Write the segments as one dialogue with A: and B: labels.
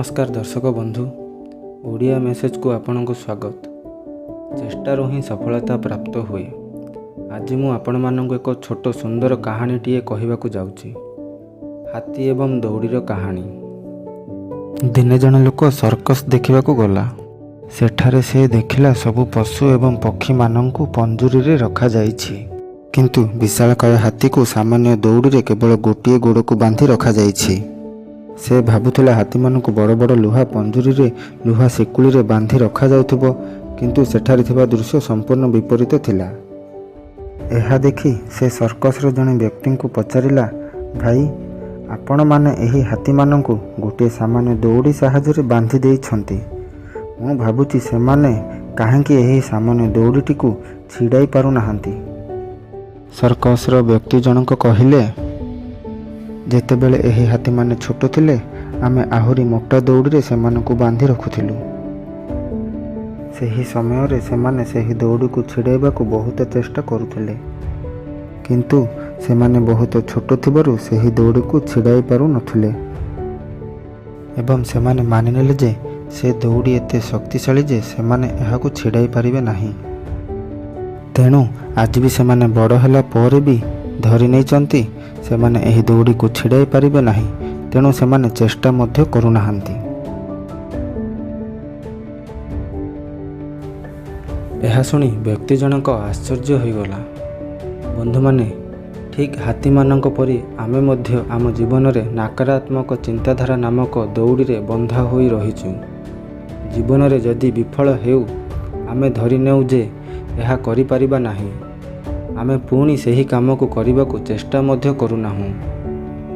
A: ନମସ୍କାର ଦର୍ଶକ ବନ୍ଧୁ, ଓଡ଼ିଆ ମେସେଜକୁ ଆପଣଙ୍କୁ ସ୍ୱାଗତ। ଚେଷ୍ଟାରୁ ହିଁ ସଫଳତା ପ୍ରାପ୍ତ ହୁଏ। ଆଜି ମୁଁ ଆପଣମାନଙ୍କୁ ଏକ ଛୋଟ ସୁନ୍ଦର କାହାଣୀଟିଏ କହିବାକୁ ଯାଉଛି, ହାତୀ ଏବଂ ଦଉଡ଼ିର କାହାଣୀ। ଦିନେ ଜଣେ ଲୋକ ସର୍କସ ଦେଖିବାକୁ ଗଲା। ସେଠାରେ ସେ ଦେଖିଲା ସବୁ ପଶୁ ଏବଂ ପକ୍ଷୀମାନଙ୍କୁ ପଞ୍ଜୁରୀରେ ରଖାଯାଇଛି, କିନ୍ତୁ ବିଶାଳକାୟ ହାତୀକୁ ସାମାନ୍ୟ ଦଉଡ଼ିରେ କେବଳ ଗୋଟିଏ ଗୋଡ଼କୁ ବାନ୍ଧି ରଖାଯାଇଛି। ସେ ଭାବୁଥିଲା ହାତୀମାନଙ୍କୁ ବଡ଼ ବଡ଼ ଲୁହା ପଞ୍ଜୁରୀରେ ଲୁହା ଶିକୁଳିରେ ବାନ୍ଧି ରଖାଯାଉଥିବ, କିନ୍ତୁ ସେଠାରେ ଥିବା ଦୃଶ୍ୟ ସମ୍ପୂର୍ଣ୍ଣ ବିପରୀତ ଥିଲା। ଏହା ଦେଖି ସେ ସର୍କସର ଜଣେ ବ୍ୟକ୍ତିଙ୍କୁ ପଚାରିଲା, "ଭାଇ, ଆପଣମାନେ ଏହି ହାତୀମାନଙ୍କୁ ଗୋଟିଏ ସାମାନ୍ୟ ଦଉଡ଼ି ସାହାଯ୍ୟରେ ବାନ୍ଧି ଦେଇଛନ୍ତି। ମୁଁ ଭାବୁଛି ସେମାନେ କାହିଁକି ଏହି ସାମାନ୍ୟ ଦଉଡ଼ିଟିକୁ ଛିଡ଼ାଇ ପାରୁନାହାନ୍ତି?" ସର୍କସର ବ୍ୟକ୍ତି ଜଣକ କହିଲେ, "ଯେତେବେଳେ ଏହି ହାତୀମାନେ ଛୋଟ ଥିଲେ, ଆମେ ଆହୁରି ମୋଟା ଦଉଡ଼ିରେ ସେମାନଙ୍କୁ ବାନ୍ଧି ରଖୁଥିଲୁ। ସେହି ସମୟରେ ସେମାନେ ସେହି ଦଉଡ଼ିକୁ ଛିଡ଼ାଇବାକୁ ବହୁତ ଚେଷ୍ଟା କରୁଥିଲେ, କିନ୍ତୁ ସେମାନେ ବହୁତ ଛୋଟ ଥିବାରୁ ସେହି ଦଉଡ଼ିକୁ ଛିଡ଼ାଇ ପାରୁନଥିଲେ ଏବଂ ସେମାନେ ମାନିନେଲେ ଯେ ସେ ଦଉଡ଼ି ଏତେ ଶକ୍ତିଶାଳୀ ଯେ ସେମାନେ ଏହାକୁ ଛିଡ଼ାଇ ପାରିବେ ନାହିଁ। ତେଣୁ ଆଜି ବି ସେମାନେ ବଡ଼ ହେଲା ପରେ ବି ଧରି ନେଇଛନ୍ତି ସେମାନେ ଏହି ଦଉଡ଼ିକୁ ଛିଡ଼ାଇ ପାରିବେ ନାହିଁ। ତେଣୁ ସେମାନେ ଚେଷ୍ଟା ମଧ୍ୟ କରୁନାହାନ୍ତି।" ଏହା ଶୁଣି ବ୍ୟକ୍ତି ଜଣକ ଆଶ୍ଚର୍ଯ୍ୟ ହୋଇଗଲା। ବନ୍ଧୁମାନେ, ଠିକ୍ ହାତୀମାନଙ୍କ ପରି ଆମେ ମଧ୍ୟ ଆମ ଜୀବନରେ ନକାରାତ୍ମକ ଚିନ୍ତାଧାରା ନାମକ ଦଉଡ଼ିରେ ବନ୍ଧା ହୋଇ ରହିଛୁ। ଜୀବନରେ ଯଦି ବିଫଳ ହେଉ, ଆମେ ଧରିନେଉ ଯେ ଏହା କରିପାରିବା ନାହିଁ। ଆମେ ପୁଣି ସେହି କାମକୁ କରିବାକୁ ଚେଷ୍ଟା ମଧ୍ୟ କରୁନାହୁଁ,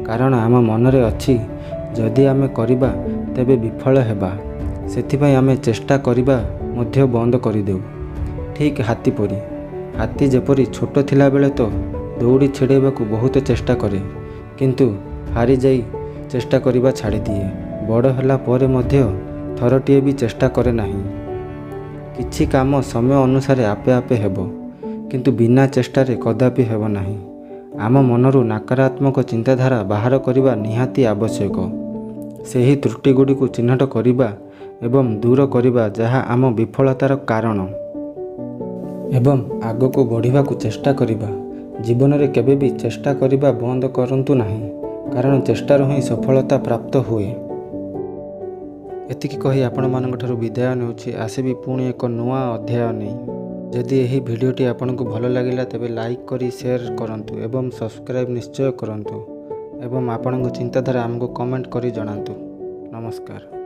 A: କାରଣ ଆମ ମନରେ ଅଛି ଯଦି ଆମେ କରିବା ତେବେ ବିଫଳ ହେବା। ସେଥିପାଇଁ ଆମେ ଚେଷ୍ଟା କରିବା ମଧ୍ୟ ବନ୍ଦ କରିଦେଉ, ଠିକ୍ ହାତୀ ପରି। ହାତୀ ଯେପରି ଛୋଟ ଥିଲାବେଳେ ତ ଦଉଡ଼ି ଛିଡ଼ାଇବାକୁ ବହୁତ ଚେଷ୍ଟା କରେ, କିନ୍ତୁ ହାରିଯାଇ ଚେଷ୍ଟା କରିବା ଛାଡ଼ିଦିଏ, ବଡ଼ ହେଲା ପରେ ମଧ୍ୟ ଥରଟିଏ ବି ଚେଷ୍ଟା କରେ ନାହିଁ। କିଛି କାମ ସମୟ ଅନୁସାରେ ଆପେ ଆପେ ହେବ, କିନ୍ତୁ ବିନା ଚେଷ୍ଟାରେ କଦାପି ହେବ ନାହିଁ। ଆମ ମନରୁ ନକାରାତ୍ମକ ଚିନ୍ତାଧାରା ବାହାର କରିବା ନିହାତି ଆବଶ୍ୟକ। ସେହି ତ୍ରୁଟିଗୁଡ଼ିକୁ ଚିହ୍ନଟ କରିବା ଏବଂ ଦୂର କରିବା ଯାହା ଆମ ବିଫଳତାର କାରଣ ଏବଂ ଆଗକୁ ବଢ଼ିବାକୁ ଚେଷ୍ଟା କରିବା। ଜୀବନରେ କେବେ ବି ଚେଷ୍ଟା କରିବା ବନ୍ଦ କରନ୍ତୁ ନାହିଁ, କାରଣ ଚେଷ୍ଟାରୁ ହିଁ ସଫଳତା ପ୍ରାପ୍ତ ହୁଏ। ଏତିକି କହି ଆପଣମାନଙ୍କ ଠାରୁ ବିଦାୟ ନେଉଛି। ଆସିବି ପୁଣି ଏକ ନୂଆ ଅଧ୍ୟାୟ ନେଇ। ଯଦି ଏହି ଭିଡ଼ିଓଟି ଆପଣଙ୍କୁ ଭଲ ଲାଗିଲା, ତେବେ ଲାଇକ୍ କରି ସେୟାର କରନ୍ତୁ ଏବଂ ସବସ୍କ୍ରାଇବ୍ ନିଶ୍ଚୟ କରନ୍ତୁ ଏବଂ ଆପଣଙ୍କ ଚିନ୍ତାଧାରା ଆମକୁ କମେଣ୍ଟ କରି ଜଣାନ୍ତୁ। ନମସ୍କାର।